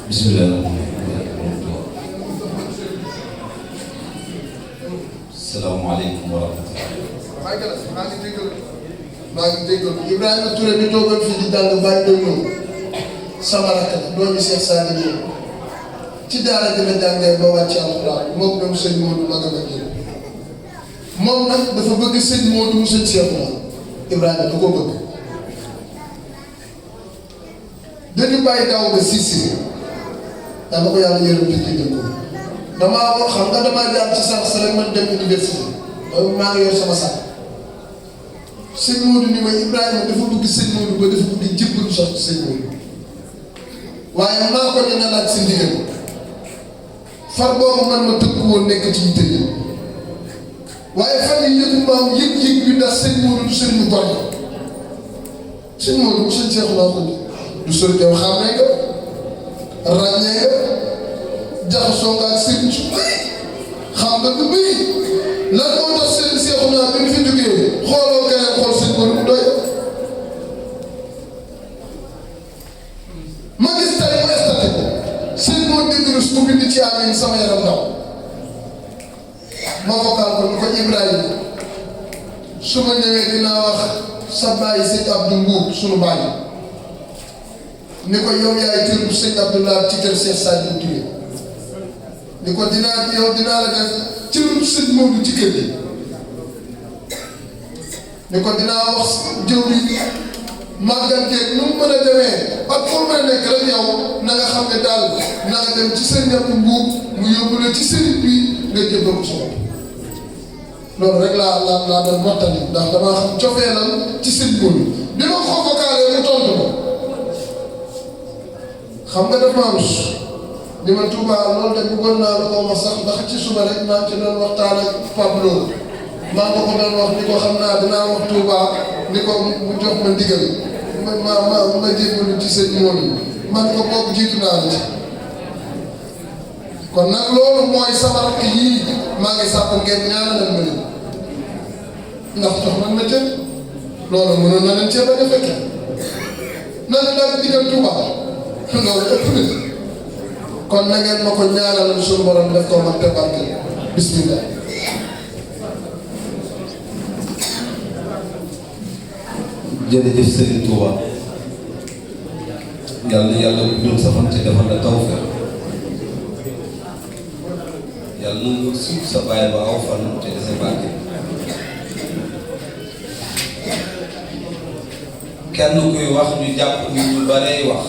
bismillah. Salaamaaleykum wa rahmatulah. maa ngi déglu Ibrahima Touré mi toogoon fii di jàng bàyyi doy ñëw sama rakk la doomi Cheikh Sadi ñëw ci daara ji la jàngee ba wàcc alxuraan moom ñoom sëñ Modou Maga ma jël moom nag dafa bëgg sëñ Modou mu sëñ Cheikh la Ibrahima du ko bëgg dañu bàyyi daaw ba Cissé dama ko yàlla yërëm di jëndee ko damaa wax xam nga damaa jaar ci sax rek man dem université maa ngi yor sama sax sëñ Modou ni ma Ibrahima dafa bëgg sëñ Modou ba dafa bëgg jébbalu sax ci sëñ Modou waaye maa ko dina laaj si ndigal far boobu man ma tëkk woon nekk ci yitte yi waaye fan yii yëpp maam yëg-yëg bi ndax sëñ Modou du sëñ bu bari sëñ Modou bu sëñ Cheikh laa ko du sëñ yow xàmmee nga ràññee nga jaxasoo nga ak sëñ su bëri xam nga lu bëri lan moo tax sëñ Cheikh naa bi ñu fi jógee xooloo keneen xool sëñ Modou mu doy ma gis tey mu estaté sëñ Modou Idriss mu bind ci amiin sama yaram ndaw ma vocal ko ni ko Ibrahima su ma ñëwee dinaa wax sa bàyyi sëñ Abdou Mbour sunu bàyyi ni ko yow yaay tër bu sëñ Abdoulaye ci kër Cheikh Sadi Touré ni ko dinaa la def ci lu sëñ Modou ci kër gi ni ko dinaa wax jëw yi màggal geeg nu mu mën a demee ak foo mën a nekk rek yow na nga xam ne daal na nga dem ci sëñ Abdou Mbour mu yóbbu la ci sëriñ bi nga jëbbal sa bopp loolu rek laa doon mottali ndax damaa xam cofeelam ci sëñ Modou bi ma ko vocalé mu tontu ma xam nga daf maa rus ni ma Touba loolu de bëggoon naa la ko wax sax ndax ci suba rek maa ngi ci doon waxtaan ak Pablo maa ngi ko doon wax ni ko xam naa dinaa wax Touba ni ko mu jox ma ndigal ma jébbalu ci sëñ Modou man ko bokk jiitu naa la ci kon nag loolu mooy sama rakk yii maa ngi sàpp ngeen ñaanal ma leen ndax jox nañ ma cër loolu mënoon na leen cee bañ a fekke nan la daal digal Touba loolu ëpp na kon na ngeen ma ko ñaanalal suñu borom def ko mag te barke bismillah jërëjëf Serigne Touba yàlla na yàlla guddal sa fan ci defal la tawfeex yàlla na nga suuf sa bàyyi ba aw fan te dese barke kenn kuy wax ñu jàpp ni ñu baree wax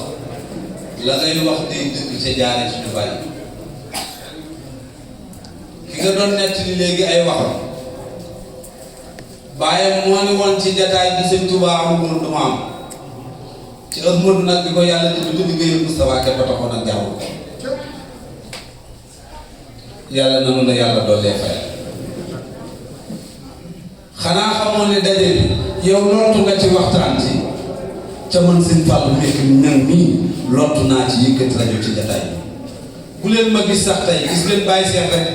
la ngay wax day dëgg ca jaaree suñu bàyyi ki nga doon nett ni léegi ay waxam bàyyam moo ni woon ci jataay bi sëñ Touba amul du ma am ci Ahmadu nag bi ko yàlla di tudd liggéeyal Moustapha Ke ba taxoon ak jàmm yàlla nanu la yàlla doolee fayal xanaa xamoon ne daje bi yow lottu nga ci waxtaan ci ca man sëñ Fallou nekk ñan nii lottu naa ci yëkkati rajo ci jataay bi bu leen ma gis sax tey gis leen bàyyi seet rek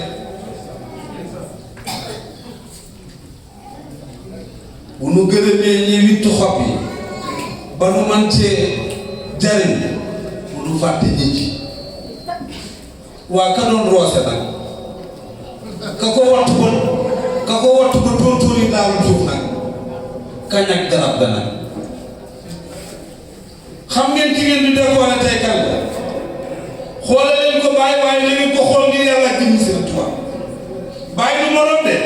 bu nu gërëmee ñi wittu xob yi ba nu man cee jariñ bu nu fàtte nit yi waa ka doon roose nag ka ko wattu ba tóortóor yi daawul suuf nag kañ ak garab ga nag xam ngeen ki ngeen di décorer tey kan la xoole leen ko bàyyi waaye na ngeen ko xool ngir yàlla ak jëmm Sëriñ Tuubaa bàyyi du morom de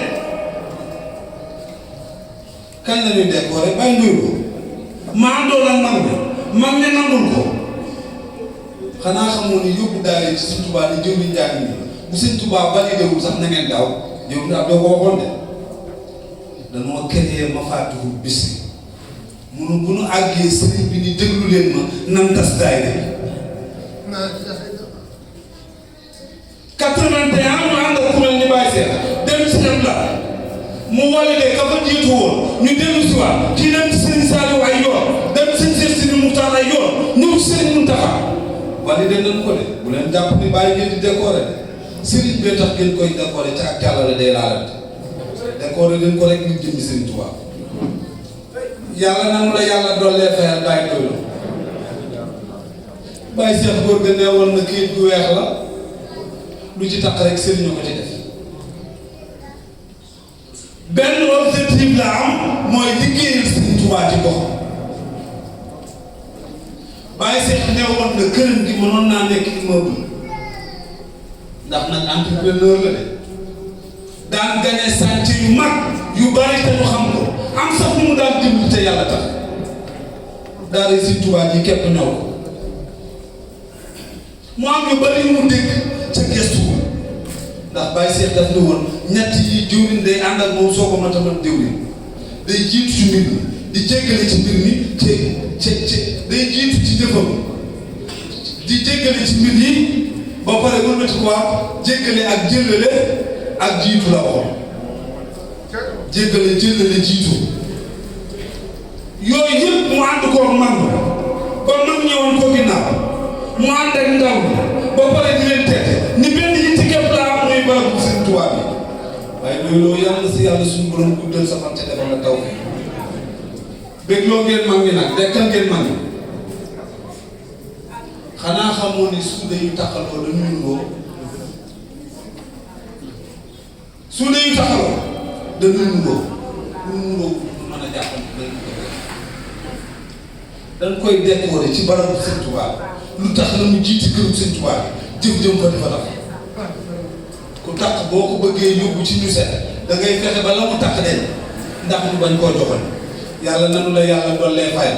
kañ la ñuy décorer bàyyi nduyu ko maa doon ak mag ne nangul ko xanaa xamoo ni yóbbu daale ci Sëriñ Tuubaa ni jëw li njàng ni bu Sëriñ Tuubaa validé wul sax na ngeen daaw jëw ni ab doo ko waxoon de dañoo créé ma fàttuwu bis munu bu nu àggee sëriñ bi ni déglu leen ma nan tas daayira bi 81 mu ànd ak ku mel ni Baye Seex dem si dem la mu validé ka fa jiitu woon ñu dellu si waat kii dem ci Sëriñ Saliou ay yoon dem ci Sëriñ Sidi Muxtaar ay yoon ñëw Sëriñ Muntaxa validé nañ ko de bu leen jàpp ni bàyyi ngeen di décoré de sëriñ bee tax ngeen koy décoré ci ak jàllale day laalante décoré leen ko rek nit jëmmi Sëriñ Tuubaa yàlla nanu la yàlla dollee fayal bàyyi doylu bàyyi seex góor ga nee woon na kayit gu weex la lu ci taq rek sëriñ ko ci def benn objectif la am mooy liggéeyal Sëriñ Tuubaa ci gox bàyyi seex nee woon na këram gi mënoon naa nekk immeuble ndax nag entrepreneur la de daan gagné chantier yu mag yu bari te ñu xam ko am sax mu daan dimbali te yàlla tax daara Sëriñ Tuubaa ji képp ñëw ko mu am yu bari yu mu dégg ca gestu ndax Baye Cheikh daf ne woon ñett yi jiwriñ day ànd ak moom soo ko mën a mën diwriñ day jiitu ci mbir mi di jéggale ci mbir mi day jiitu ci jëfam di jéggale ci mbir yi ba pare wëlbati quoi jéggale ak jëllale ak jiitu la waxoon jéggale jëllale jiitu yooyu yëpp mu ànd koog man ba man ñëwoon ko ginnaaw mu ànd ak ndaw ba pare di leen teg ni benn yi ci képp laa am muy barabu Sëriñ Tuubaa bi waaye loolu yàlla si yàlla suñu borom guddal sa fan te defal la taw bi bégloo ngeen mag ñi nag dekkal ngeen mag ñi xanaa xamoo ni suude yu taxaloo dañuy nuroo suude yu taxaloo dañuy nuroo lu nuroo mën a jàppal dañ koy décorer ci barabu Sëriñ Tuubaa lu tax la mu jiiti këru Sëriñ Tuubaa jëf jëm fa di fa tax ku tax boo ko bëggee yóbbu ci ñu set da ngay fexe ba la mu tax de ndax ñu bañ koo joxoon yàlla nanu la yàlla doon lay fay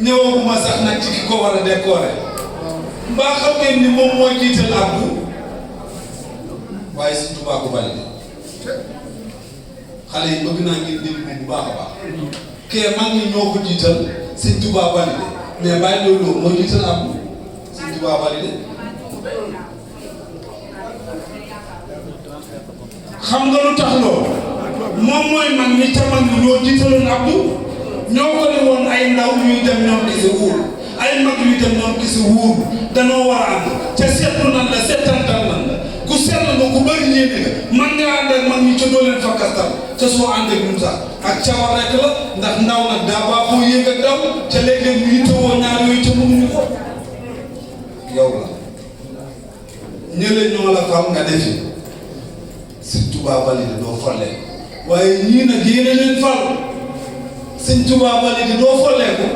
ñëwaguma sax nag ci ki ko war a décorer mbaa xam ngeen ni moom mooy jiital Abdou waaye Sëriñ Tuubaa ko validé xale yi bëgg naa ngeen déglu bu baax a baax kee mag ñi ñoo ko jiital Sëriñ Tuubaa validé mais bàyyi loolu moo jiital Abdou Sëriñ Tuubaa validé xam nga lu tax loolu moom mooy mag ñi ca mag ñi ñoo jiitaloon Abdou ñoo ko ne woon ay ndaw ñuy dem ñoom gisi wuur ay mag yuy dem ñoom gisi wuur danoo war a ànd ca seetlu nan la seetantal nan la ku seetlu nga ku bëri ñeene nga man nga ànd ak mag ñi ca doo leen fakkastal ca soo ànd ak ñun sax ak cawar rek la ndax ndaw nag daa baaxoo yéeg ak daw ca léeg-léeg ñu yittewoo ñaar yooyu ca mënuñu ko yow la ñële ñoo la fal nga defi Sëriñ Tuubaa validé doo folle waaye ñii nag yéene leen fal Sëriñ Tuubaa validé doo follee ko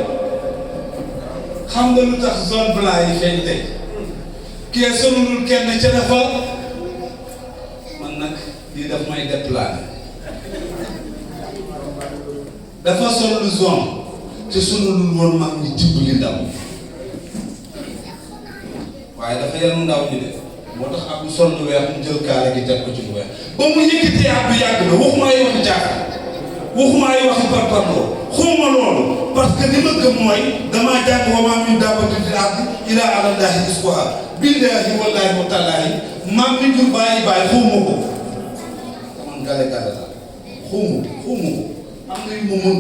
xam nga lu tax zone blanc yi feeñ tey kee sonalul kenn ca defal man nag lii daf may déplané dafa sonal zone te sonalul woon mag ñi dimbali ndaw waaye dafa yanu ndaw ñi de moo tax ab sol lu weex mu jël kaala gi teg ko ci lu weex ba mu yëkkatee ab bi yàgg na waxuma ay waxi jaaxal waxuma ay waxi parparloo xawma loolu parce que li ma gëm mooy damaa jàng wa maa min daabbatin fil ardi illaa alaa llaahi rizquhaa billaahi wallaahi wa taalaahi maam mi jur bàyyi xawma ko man gale gale la xawma ko am na yu ma mën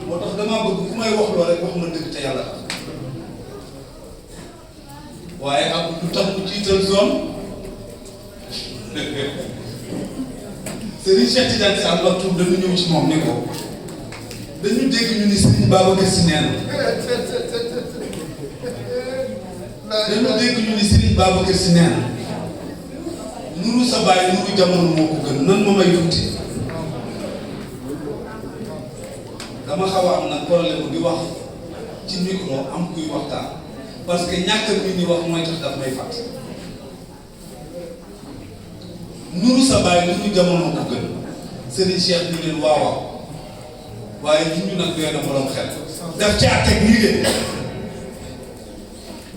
moo tax damaa bëgg ku may wax loo rek wax ma dëgg te yàlla tax waaye am lu tax mu jiital zone Serigne Cheikh Tidiane Sy Al Maktoum dañu ñëw ci moom ni ko dañu dégg ñu ni Serigne Babacar Sy nee na dañu dégg ñu ni Serigne Babacar Sy nee na nuru sa baay nuru jamono moo ko gën nan ma may tuuti dama xaw a am nag problème di wax ci micro am kuy waxtaan parce que ñàkk bi ni wax mooy tax daf may fàtt nuru sa baay nuru jamono ko gën Serigne Cheikh ni leen waaw waaye ñu nag doy na borom xel daf caa teg nii de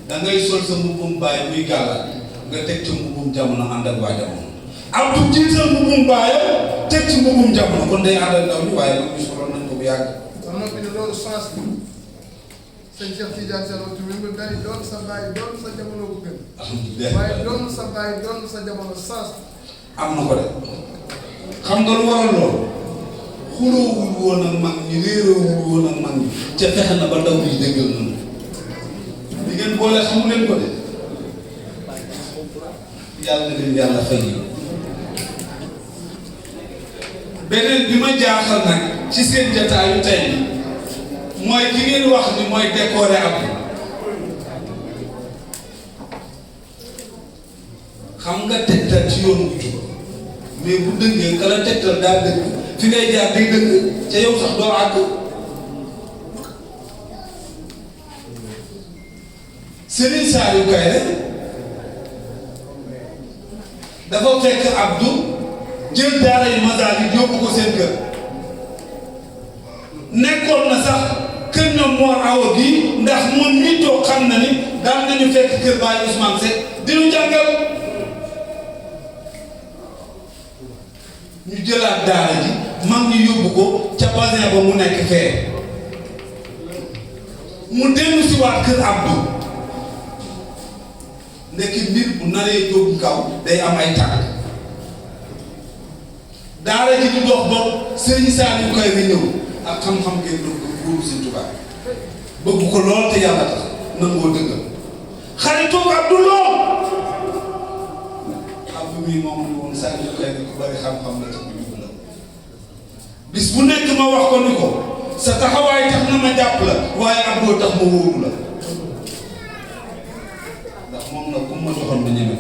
da ngay sol sa mbubbum baay muy gàllal nga teg ci mbubbum jamono ànd ak waa jamono am tu jiital mbubbum baayam teg ci mbubbum jamono kon day ànd ak ndaw ñi waaye nag ñu soloon nañ ko bu yàgg. am na fi ne loolu sens bi sëñ Cheikh Tidiane Sy Al Maktoum nga day doon sa baay doon sa jamono bu gën. waaye doon sa baay doon sa jamono sens. am na ko de xam nga lu waral loolu xuloowul woon ak mag ñi réeroowul woon ak mag ñi ca fexe na ba ndaw ñi déggal nañu li ngeen boole xamu leen ko de yàlla na leen yàlla fay yi beneen bi ma jaaxal nag ci seen jataayu tey mooy ki ngeen wax ni mooy décoré ab xam nga tegtal ci yoon wu jub mais bu dëggee kala tegtal daa dëgg fi ngay jaar day dëgg ca yow sax doo àgg. Serigne Saliou Kairé dafa fekk Abdou jël daara yu Masalik yóbbu ko seen kër nekkoon na sax kër ñoom Mor Awa bii ndax moom mii toog xam na ni daan nañu fekk kër Baye Ousmane Seck di ñu jàngal ñu jëlaat daara ji mag ñu yóbbu ko ca basin ba mu nekk fee mu dellu si waat kër Abdou ndekki mbir bu naree jóg kaw day am ay tànk daara ji di dox bopp Serigne Saliou Kairé ñëw ak xam-xam ngeen doon ko buuru Sëñ Tuubaa bëgg ko lool te yàlla tax nangoo dëggal xaritoog Abdou lool Abdou mii moom ni woon Saliou Kairé ku bari xam-xam la te ku jub la bis bu nekk ma wax ko ni ko sa taxawaay tax na ma jàpp la waaye Abdou tax ma wóoru la ndax moom nag ku ma joxoon ba ñeme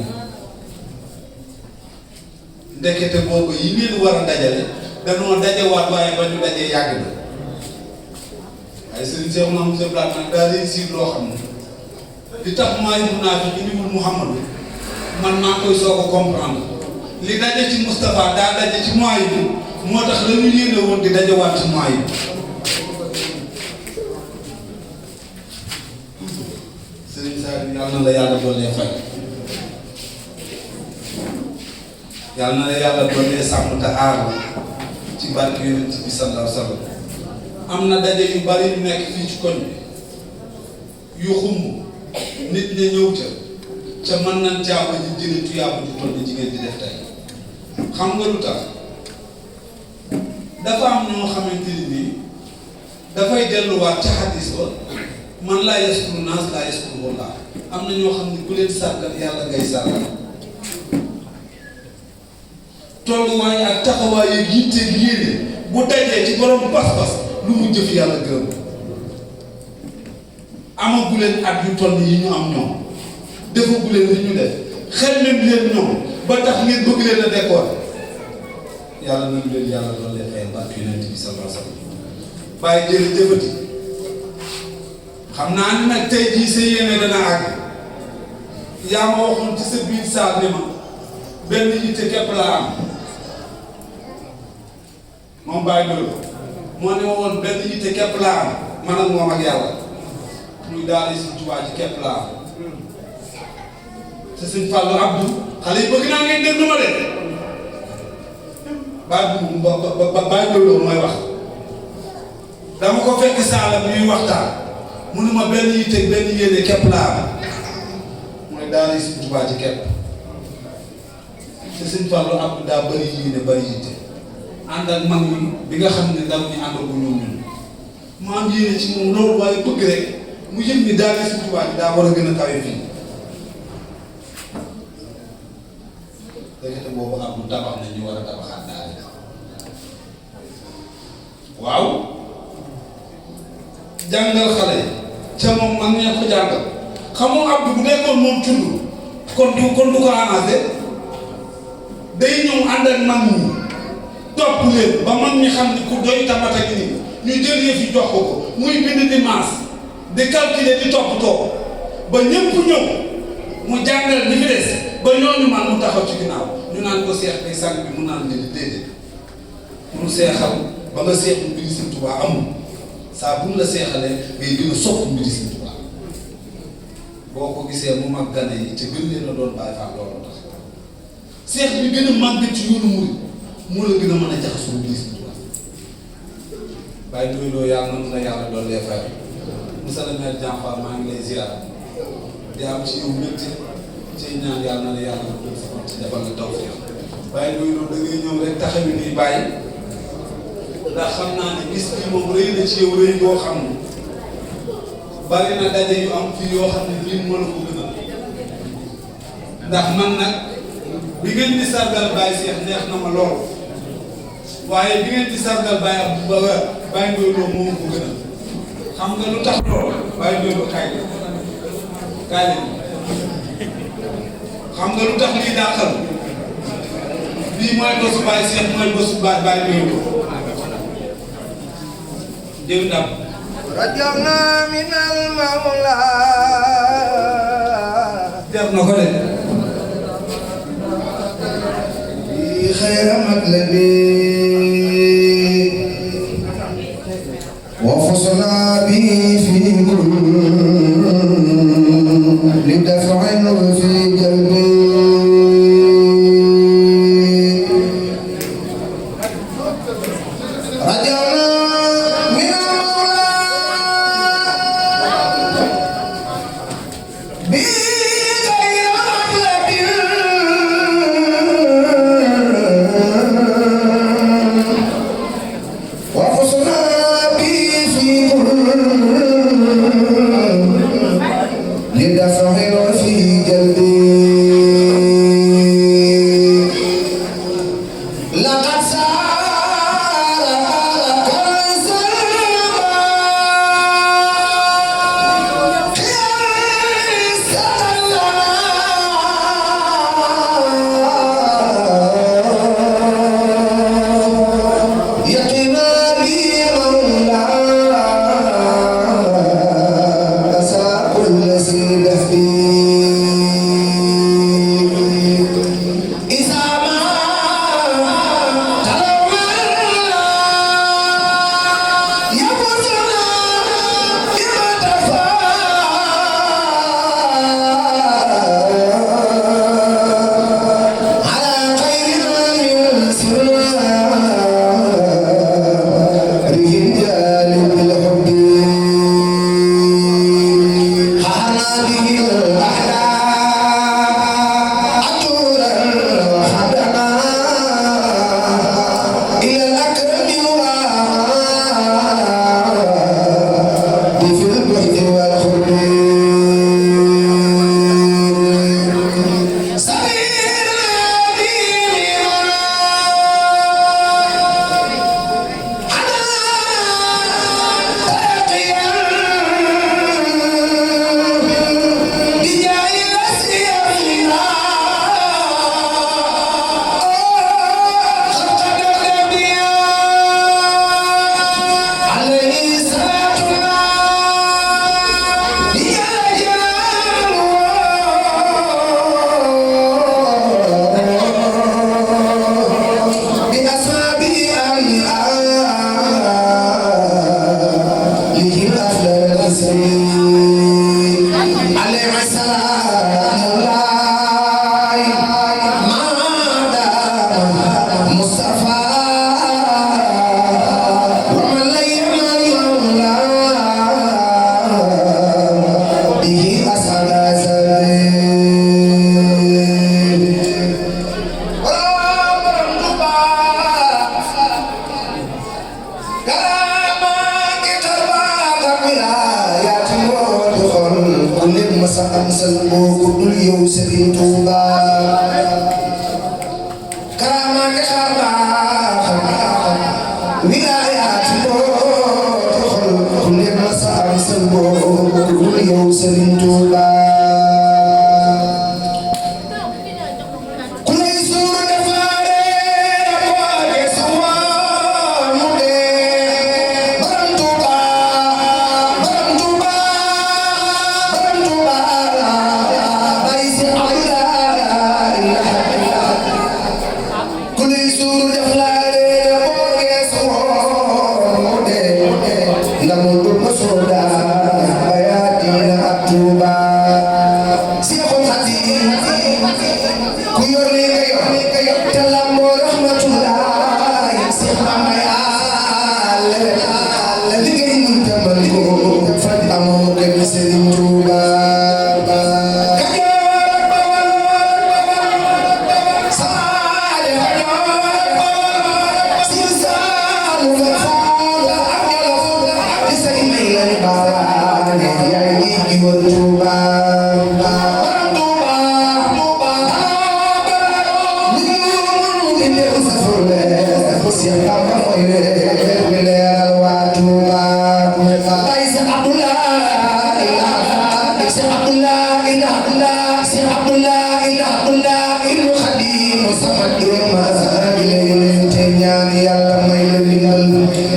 ndekete boobu yi ngeen war a dajale danoo dajewaat waaye ba ñu dajee yàgg na waaye Serigne Cheikh Mamadou Cheikh Blaat nag daa réussir loo xam ne li tax maay munaafiq indiwul Muhammadu man maa koy soog a comprendre li daje ci Moustapha daa daje ci mois bi moo tax la ñu yéene woon di dajewaat ci mois yi Serigne Saliou yàlla na la yàlla doolee fay yàlla na la yàlla doolee sàmm te aar ci barke Yonent bi sallallahu alayhi wa sallam am na daje yu bari yu nekk fii ci koñ bi yu xumb nit ña ñëw ca mën nañ caa ba ñu jëlee tuyaaba ju toll ni jigéen di def tey xam nga lu tax dafa am ñoo xamante ni nii dafay delluwaat ca xadis ba man laa yaskuru naas laa yaskuru wallah am na ñoo xam ne ku leen sàrgal yàlla ngay sàrgal tolluwaay ak taxawaay yeeg yitteeg yéene bu dajee ci borom pas-pas lu mu jëf yàlla gërëm amagu leen at yu toll yi ñu am ñoom defagu leen li ñu def xel leen ñoom ba tax ngeen bëgg leen a décorer yàlla nañu leen yàlla doon leen fayal barke Yonent bi sallallahu alayhi wa sallam bàyyi jërëjëfati xam naa ni nag tey jii sa yéene dana àgg yaa ma waxoon ci sa biir saal ne ma benn yitte képp laa am moom bàyyi loolu moo ne ma woon benn yitte képp laa am man ak moom ak yàlla muy daal di Sëñ Tuubaa ji képp laa am te Sëñ Fallu Abdou xale yi bëgg naa ngeen déglu ma de bàyyi loolu mooy wax dama ko fekk saalam ñuy waxtaan mënu ma benn yitte benn yéene képp laa am mooy daal di Sëñ Tuubaa ji képp te Sëñ Fallu Abdou daa bëri yéene bëri yitte ànd ak mag ñi bi nga xam ne ndaw ñi ànd ak ñoom ñun mu am yéene ci moom loolu waaye bëgg rek mu yëg ni daal di Sëñ Tuubaa ji daa war a gën a kawe fii dëgg boobu Abdou tabax na ñu war a tabaxaat daal waaw jàngal xale ca moom mag ñee ko jàngal xamoo Abdou bu nekkoon moom tund kon du ko arrangé day ñëw ànd ak mag ñi topp leen ba mag ñi xam ni ku doy tamata gi nii ñu jël yëf yi jox ko muy bind di maas di calculer di toppatoo ba ñëpp ñëw mu jàngal li fi des ba ñooñu man mu taxaw ci ginnaaw ñu naan ko seex day sànq bi mu naan leen di déedéet mu seexal ba nga seex mbiri Sëñ Tuubaa amul saa bu mu la seexalee ngay gën a sopp mbiri Sëñ Tuubaa boo ko gisee mu mag gane yi te gën leen a doon bàyyi faa loolu tax seex bi gën a màgg ci yoonu murid moo la gën a mën a jaxasoo mbiri Sëñ Tuubaa bàyyi doy loo yàlla mën na yàlla doon lee fay Moussa le maire Diampar maa ngi lay ziar di am ci yow métti ci ñaan yàlla na la yàlla doon sa ci defal la tawfiq bàyyi doy loo da ngay ñëw rek taxawi nii bàyyi ndax xam naa ne gis bi moom rëy na ci yow rëy yoo xam ne bari na daje yu am fii yoo xam ne lii mën a ko gën a ndax man nag bi ngeen di sargal Baye Cheikh neex na ma lool waaye bi ngeen di sargal Baye Abdou Bàyyi Ndoye Lo moom ko gën a xam nga lu tax lool bàyyi jóobu kaay leen xam nga lu tax lii dàqal bii mooy bésu Baye Cheikh mooy bésu Baye jóobu jël ndam rajawna min al mawla jar na ko de خير مطلبي وفصنا به في كل دفع وفي قلبي رجعنا من المولى بغير مطلب وفصنا به في كل لدفع وفي قلبي لقد سار كنز يقنا بي مولى أسى كل سيد إذا ما تلونا يبوسنا بما تفا على خير من سرنا رجال بالحب حرنا به الأحلام أطورا وحدنا إلى الأكرم في البحث والخلود سبيلنا ديننا Amsal boo dul yow Serigne Touba karama ke xarba wilayat boo xol masa amsal boo dul yow Serigne Touba kulay suur defaare ko desuwa mu de Borom Touba Borom Touba Borom Touba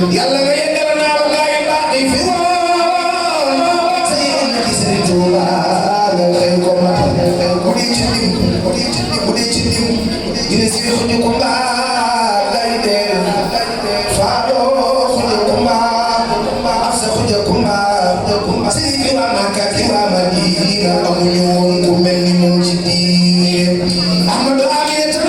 yàlla nga yeggal naa la gaa yi baax yi fi woon say ëllëg ci Sëriñ Tuuba nga xëy ko matal bu dee ci lim bu dee ci lim dina si xuñu ko mbaa gay dee faadoo xuñu ko mbaa ak sa xuñu ko mbaa si fi waa Makka ki waa Madina amuñu woon ku mel ni moom ci diine Ahmadu Aminata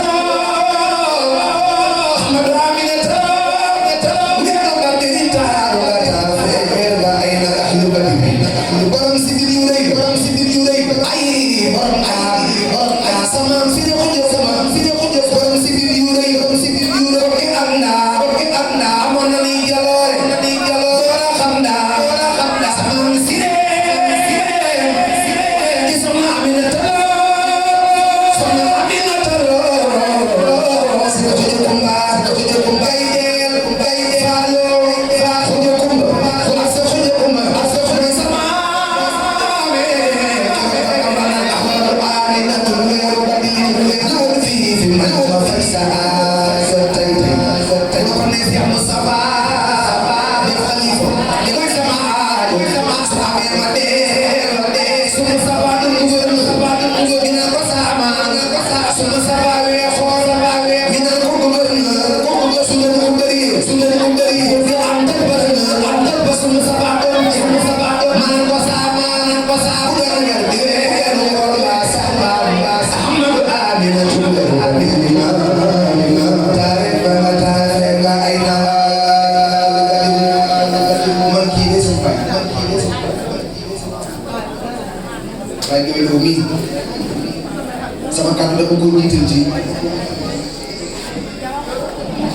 sama kàddu dafa ko jiital ci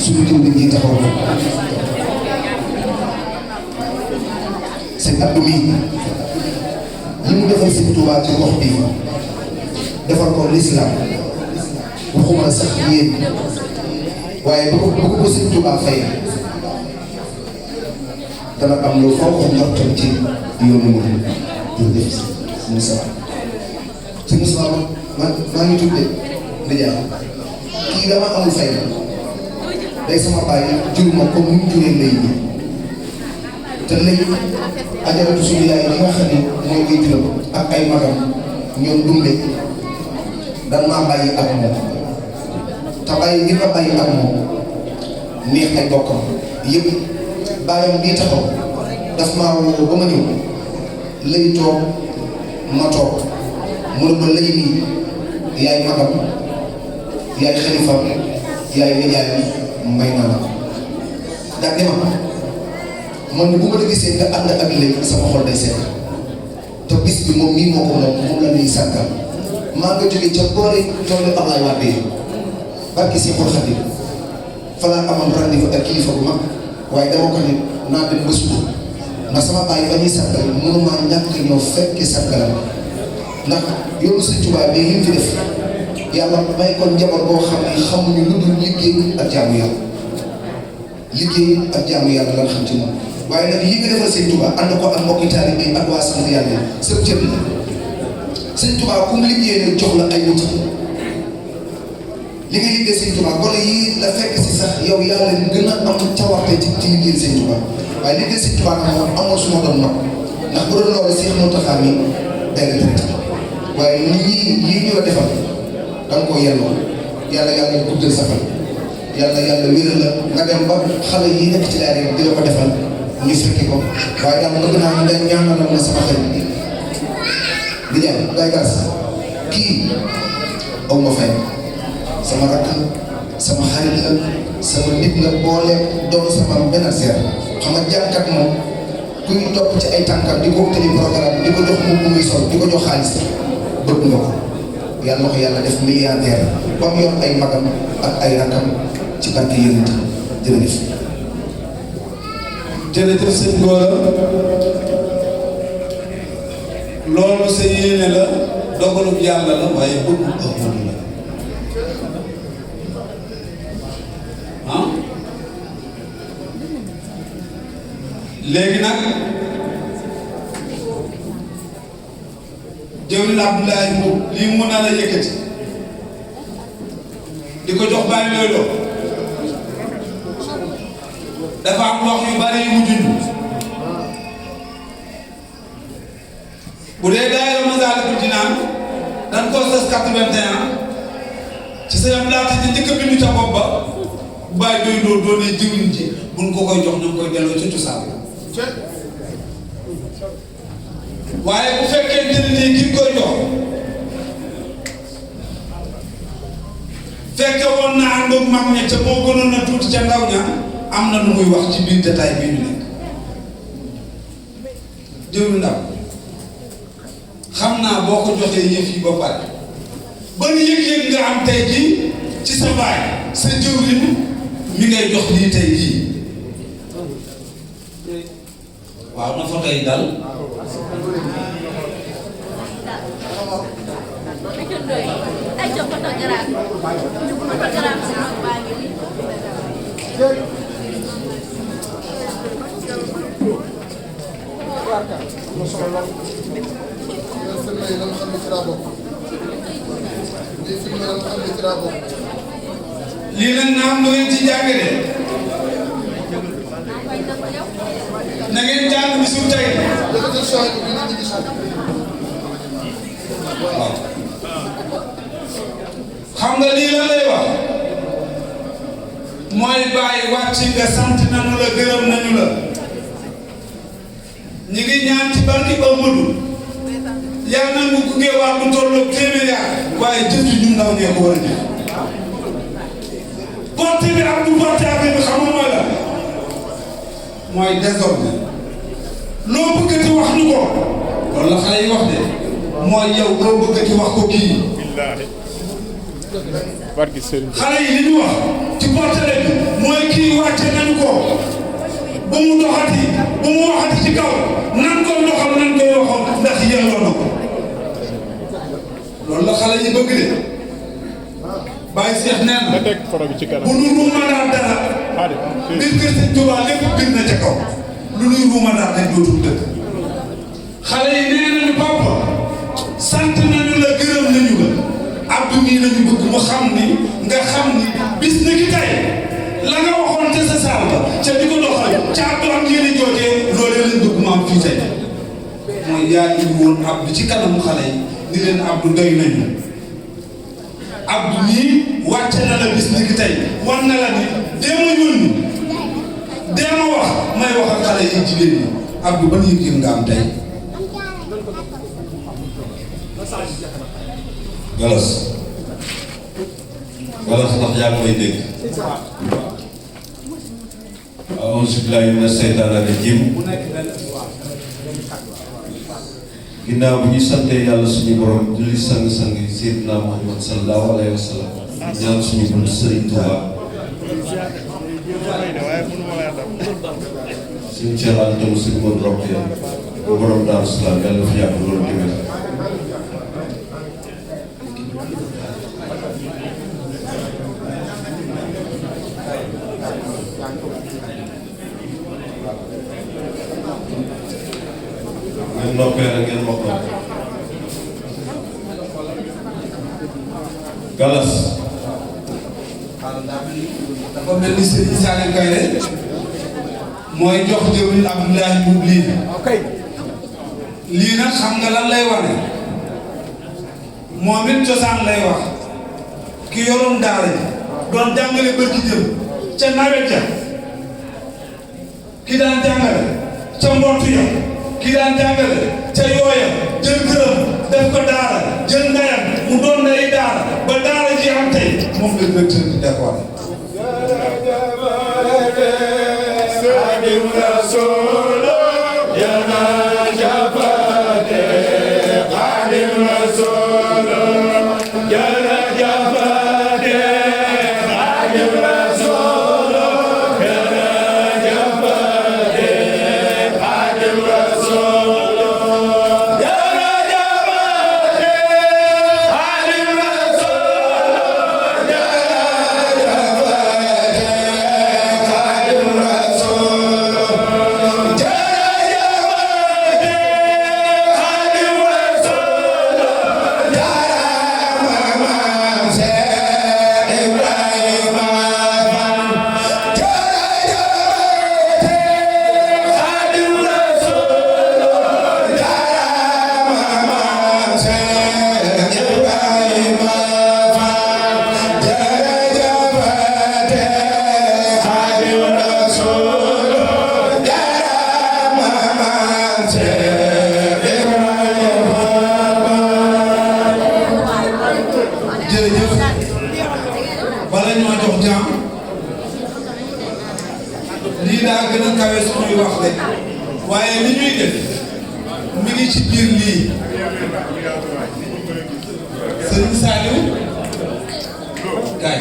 suñu jëwriñ ji taxaw ko sëñ Abdou mii li mu defal sëñ Tuubaa ci gox bi defal ko lislaam waxuma sax yéen waaye bu ko sëñ Tuubaa fay dana am lu faw ko njortam ci yoonu mu jërëjëf sëñ Moussa sëñ Moussa maa ngi tudde Ndiaye kii dama amul fay day sama bàyyi jur ma comme ni mu juree lay bi te léegi ajaratu suñu yaay yi nga xam ne mooy koy juram ak ay magam ñoom dunde dan maa bàyyi ak moom te bàyyi gi ma bàyyi ak moom neex ay bokkam yëpp bàyyam bii taxaw daf maa woo ba ma ñëw lay toog ma toog mu ne ba lay nii yaay magam yaay xalifam yaay nijaay may naa la ndax dema man bu ma la gisee nga ànd ak léegi sama xol day seet te bis bi moom mii moo ko moom la ñuy sàkkal maa nga jógee ca boori toolu Ablaye Wade barki si xol Xadim fa laa amoon rendez-vous ak kilifa bu mag waaye dama ko ne naa dem ba suba ndax sama bàyyi ba ñuy sàkkal mënuma ñàkk ñoo fekke sàkkalam ndax yoonu Sëñ Tuubaa bii li mu fi def yàlla may kon njaboot boo xam ne xamuñu lu dul liggéey ak jaamu yàlla liggéey ak jaamu yàlla lan xam ci moom waaye nag lii nga defal Sëñ Tuubaa ànd ko ak mbokki taalibe yi ak waa sant yàlla yi sëb cër la Sëñ Tuubaa ku mu liggéey nag jox la ay wuti li nga liggéey Sëñ Tuubaa gone yi la fekk si sax yow yàlla gën a am cawarte ci liggéey Sëñ Tuubaa waaye liggéey Sëñ Tuubaa nag moom amoon su ma doon mag ndax bu doon loolu Seex Muntaxaa mi day retraité waaye nit ñi lii ñu la defal da nga koo yelloo yàlla yàlla guddal sa fan yàlla wéral la nga dem ba xale yi nekk ci daara di la ko defal ñu fekki ko waaye daal bëgg naa nga ñaanalal ma sama xel di jaay day gas kii aw ma fay sama rakk sama xarit la sama nit la boole doon sama benn seer xam nga jànkat moom kuy topp ci ay tànkam di ko wutali programme di ko jox mu muy sol di ko jox xaalis bëgg nga ko yàlla na ko yàlla def milliardaire ba mu yor ay magam ak ay rakam ci barke yonent jërëjëf. jërëjëf sëñ Gora loolu sa yéene la dogalub yàlla la waaye bëggu ëpp la ah léegi nag jëwriñ Abdoulaye moom lii mu nar a yëkkati di ko jox bàyyi looy loo dafa am wax yu bari yu mu junj bu dee daayira Masaalikul Jinaan dañ koo sos 81 ci seen laata ji njëkk a bindu ca bopp ba bàyyi doy doo doonee jëwriñ ji buñ ko koy jox ñu ngi koy delloo ci cosaan waaye bu fekkente ne nii ki koy jox fekke woon na ànd ak mag ña ca moo gënoon na tuuti ca ndaw ña am na lu muy wax ci biir détail bi ñu nekk jëwriñ ndaw xam naa boo ko joxee yëf yi ba pare ban yëg-yëg nga am tey jii ci sa baay sa jëwriñ mi ngay jox lii tey jii waaw na fa tey dal lii nag naam lu ngeen ci jàng de na ngeen jàng bisu tey waaw xam nga lii la lay wax mooy bàyyi wàcc nga sant nañu la gërëm nañu la ñi ngi ñaan ci barki Amadou yàlla na mu gunge waa bu tolloog téeméer waaye jëf ji ñu ndaw ñee ko war a jëf porte bi ak bu porte affaire bi xam nga mooy la mooy désordre loo bëggati wax ñu ko loolu la xale yi wax de mooy yow loo bëggati wax ko kii xale yi li ñu wax ci portele bi mooy kii wàcce nañu ko ba mu doxati ba mu waxati ci kaw nan koy doxal nan koy waxoon ndax yelloo na ko loolu la xale yi bëgg de Baye Cheikh nee na bu nu ruuma daal dara biir kër Sëñ Tuubaa lépp biir na ca kaw lu nuy ruuma daal dañ dootul dëkk xale yi nee nañu papa sant nañu la gërëm nañu la Abdou mii nañu bëgg mu xam ni nga xam ni bis na ki tey la nga waxoon ca sa saal ba ca di ko doxal ca Abdou am yéene joojee loolee lañ bëgg mu am fii tey mooy yaa ngi woon Abdou ci kanamu xale yi ni leen Abdou doy nañu Abdou nii wàcce na la bis ni ki tey wan na la ni dee ma yónni dee ma wax may wax ak xale yi jigéen ñi Abdou ban yëg-yëg nga am tey Galas ndax yaa ngi may dégg auzu billaahi mina seytaani rajiim ginnaaw bi ñu santee yàlla suñu borom julli sang-sang yi Seydina Muhammad sallallahu alayhi wa sallam ñaan suñu bunt Sëriñ Tuubaa suñu ceeraan tam suñu mën rokkee borom Daaru Salaam yàlla fi yàgg loolu déwén ngeen noppee rek ngeen wax na Galas dafa mel ni Serigne Saliou Kayre mooy jox jëwriñ Abdoulaye Mbuub lii nag xam nga lan lay wane moom it cosaan lay wax ki yoroon daara ji doon jàngale bërki jëm ca nawet ja ki daan jàngale ca mbottu ya ki daan jàngale ca yooya jël këram def ko daara jël ndeyam mu doon ndeyi daara ba daara ji am tey moom la directeur di décoré waaye li ñuy def mi ngi ci biir lii sëñ Saliou kaay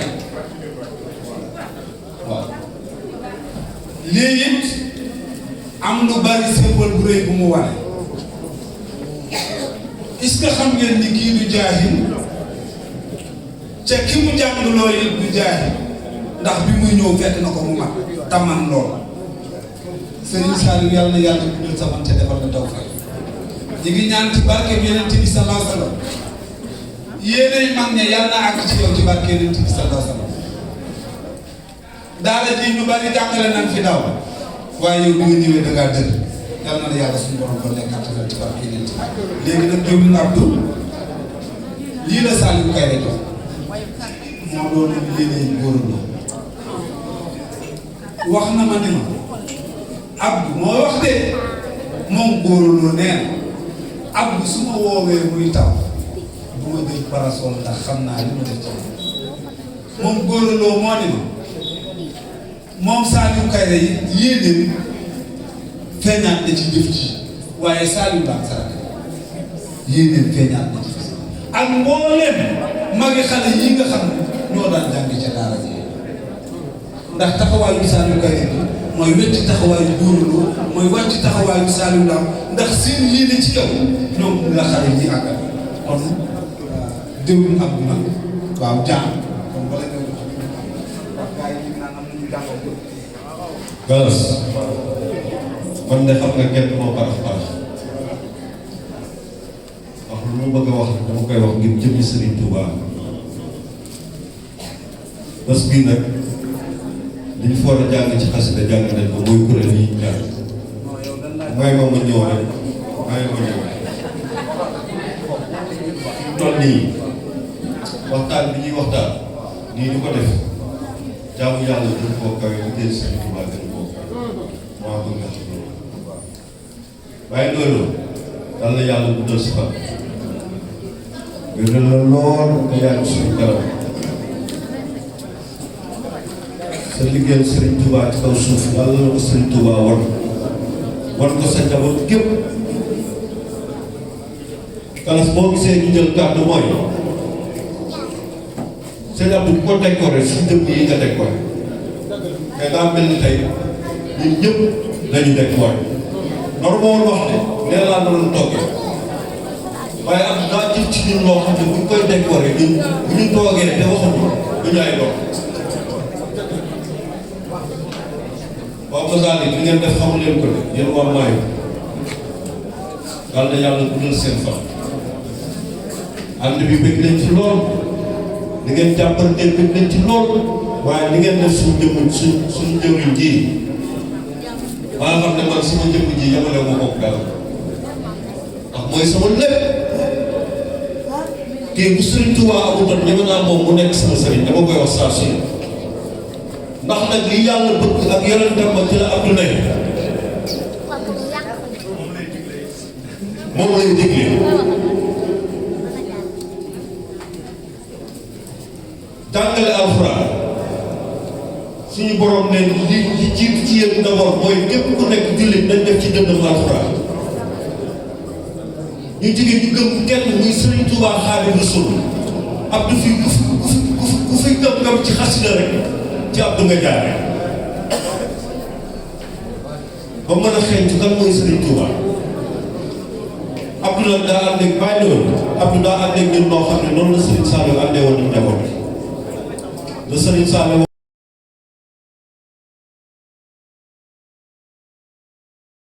waaw lii it am lu bari symbole bu rëy bu mu wane est-ce que xam ngeen ni kii du jaahil ca ki mu jàngloo it du jaahil ndax bi muy ñëw fekk na ko mu mat taman lool Serigne Saliou yàlla na yàlla guddal sa fan te defal na taw fay ñu ngi ñaan ci barke bi Yonent bi sallallahu alayhi wa sallam yéenay mag ne yàlla na àgg ci yow ci barke Yonent bi sallallahu alayhi wa sallam daara ji ñu bari jàngale nañ fi daaw waaye yow bi nga ñëwee da ngaa dër yàlla na yàlla suñu borom ba nekkaat ci barke Yonent bi léegi nag jëwriñ Abdou lii la Saliou Kairé jox moo doon yéenay góorandoo wax na ma ni ma Abdou moo wax de moom góorandoo nee na Abdou su ma woowee muy taw du ma jël parasol ndax xam naa li ma def ci moom góorandoo moo ni ma moom Saliou Kairé yi yéeneen feeñaat na ci jëf ji waaye Saliou Ba Saraka yéeneen feeñaat na ci ak mbooleem magi xale yi nga xam ne ñoo daan jàng ca daara ji ndax taxawaayu Saliou Kairé bi mooy wecc taxawaayu góorandoo mooy wàcc taxawaayu Saliou Ba ndax seen yéene ci yow ñoom la xale yi àggal kon déwén am na waaw jàng kon bala nga Galas man de xam nga kenn moo parax parax wax lu mu bëgg a wax dama koy wax ngir jëmmi Serigne Touba bés bii nag li ñu foog a jàng ci xasida jàng nañ ko mooy kuréel yi ñu jàng may ma ñëw rek may ma ñëw toll nii waxtaan bi ñuy waxtaan nii di ko def jaamu yàlla gën koo kawe liggéey Serigne Touba gën koo kawe maa bëgg nga xam loolu waaye loolu dal na yàlla bu dal si fan wér la lool nga yàgg suñu kanam sa liggéeyal Serigne Touba ci kaw suuf yàlla na ko Serigne Touba war ko sa njaboot gépp Galas boo gisee ñu jël kàddu mooy sëñ Abdou bu ko décoré si jëmm yi nga décoré mais daa mel ni tey ñun ñëpp dañu décoré noonu moo wax ne nee laa na doon toggee waaye am daa jël ci ñun loo xam ne buñ koy décoré ñun bu ñu toogee te waxuñu duñu ay doom waaw Masalik li ngeen def xamu leen ko de yéen waa Maayo daal na yàlla guddal seen fan ànd bi bëgg nañ ci lool li ngeen jàppanteel bëgg nañ ci lool waaye li ngeen def suñu jëmm suñu jëmm ji maa xam ne man sama jëmm ji yamale ma ko dara ndax mooy sama lépp kii bu Serigne Touba amutoon ñeme naa moom mu nekk sama sëriñ dama koy wax saa su ndax nag li yàlla bëgg ak yonentam ba ci la Abdou nekk moom lay digle jàngale alxuraan suñu borom ne li jiitu ci yéen d'abord mooy képp ku nekk jullit nañ def ci dënnam alxuraan ñu jigéen ñu gëm kenn muy Serigne Touba Xaadimu Rasuul Abdou fi ku fi gëm ci xasida rek ci Abdou nga jaare ba mën a xeeñ ci kan mooy Serigne Touba Abdou nag daa ànd ak bàyyi loolu Abdou daa ànd ak ñun noo xam ne noonu la Serigne Saliou àndee woon ak njaboot la Serigne Saliou